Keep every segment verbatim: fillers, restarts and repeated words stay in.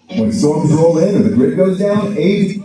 When storms roll in and the grid goes down, A D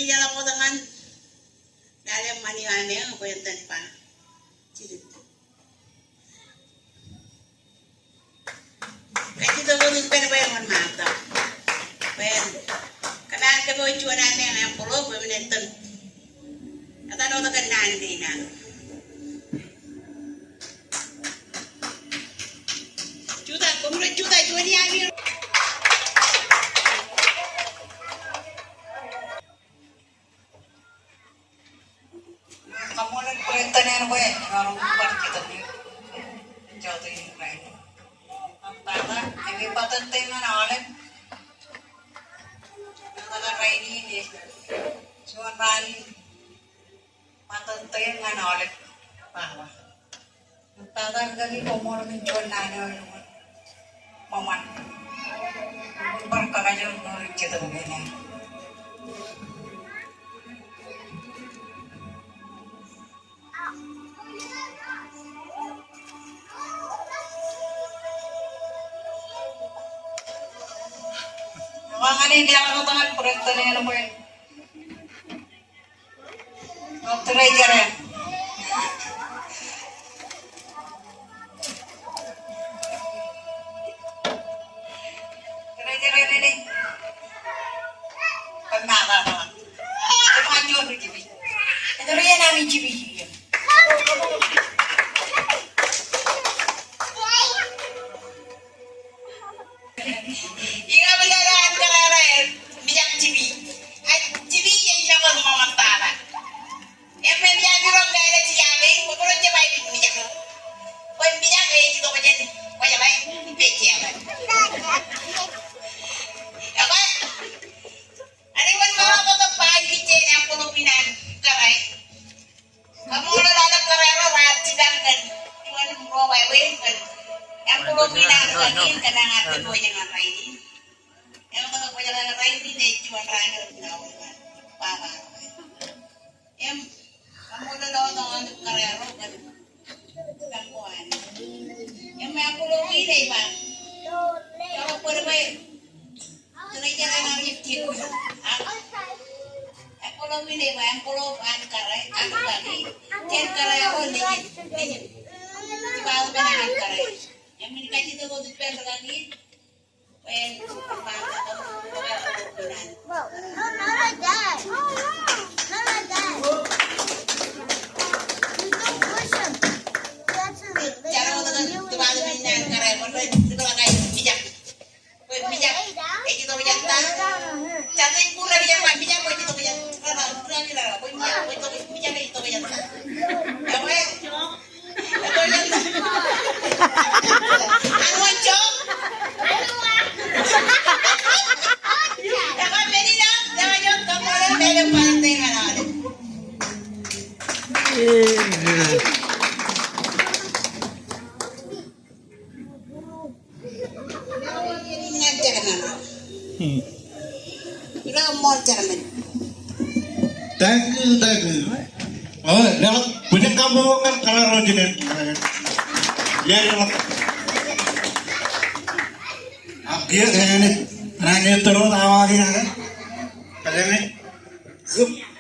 Ijeḷā ṃokta ñan lale ṃani eo ameañ bwe en itōn ba. Jidik. Kajjitōk wōt ippān bwe en ṃōttan. Bwe en kōṃṃan kōm eo juon ameañ envelope bwe en itōn. Etan wōt kōn naan in naan. Jutak, koṃro jutak, juon iaan eo. Kaṃṃoolol President eo bwe en bar jitōñ jota in rainin. Tata, ej ba tata ñan aolep. Tata rainin ej juon raan in. Ṃōttan ñan aolep baba. Tata, kaki koṃṃool kōn juon naan eo ṃōṃan. Bar kakajoor ilo jet eo kein. Ñe ej ba ñan President eo bwe Treasurer. Treasurer eo. Kōm ṃōttan. Kōm ṃōttan jiwi. Ej ri eo an jiwi. Iña ṃōṇōṇō an kōrā ro, mijak jiwi. An jiwi ej iọkwe ṃōṃan tata. Im mijak ro ke ej iọkwe, bwe rej ba mijak. Bwe mijak ej itok jān, bwe ej ba, bwe ej iọkwe. Iọkwe. Āinwōt ṃōṃan tata ba ij kajjitōk envelope in an kōrā. Kaṃṃoolol aolep kōrā ro raar jipañ kōn, juon im ruo wāween kōn envelope in an kōrā in kōn an kōrā in. Im kōrā in ej juon raan eo ej ñan baba. Im kaṃṃoolol aolep kōrā ro kōn jipañ ko an. Im envelope in ej ba. Eo kwōn ba. Treasurer eo an ej jidik. Envelope in ej ba envelope an kōrā, an kōrā. Jān kōrā eo nejin, nejin. Department an kōrā. Im in kajjitōk wōt ippān rikaki. Bwe en ba. Department an kōrā, bwe en ba. Mijak. Bwe mijak, ej itok jān ta. Jatū ej kura mijak ba, mijak bwe ej itok jān ta. Rara, rara, rara, bwe mijak, bwe itok, mijak ej itok jān ta. Ewe, itok jān ta. Añwōn jok. Ewe, men in an, ewe jok, kaṃṃoolol, ewe, bwe en itōn ñan aolep. Thank you, thank you. Oh, now, bwe jen kabbokbok ñan kōrā ro jinen. Yeah, yeah. Ak kiiō, eh, ṇe, ṇe, ṇe, tōro, tawa, kiiō, eh. Kōn ṇe.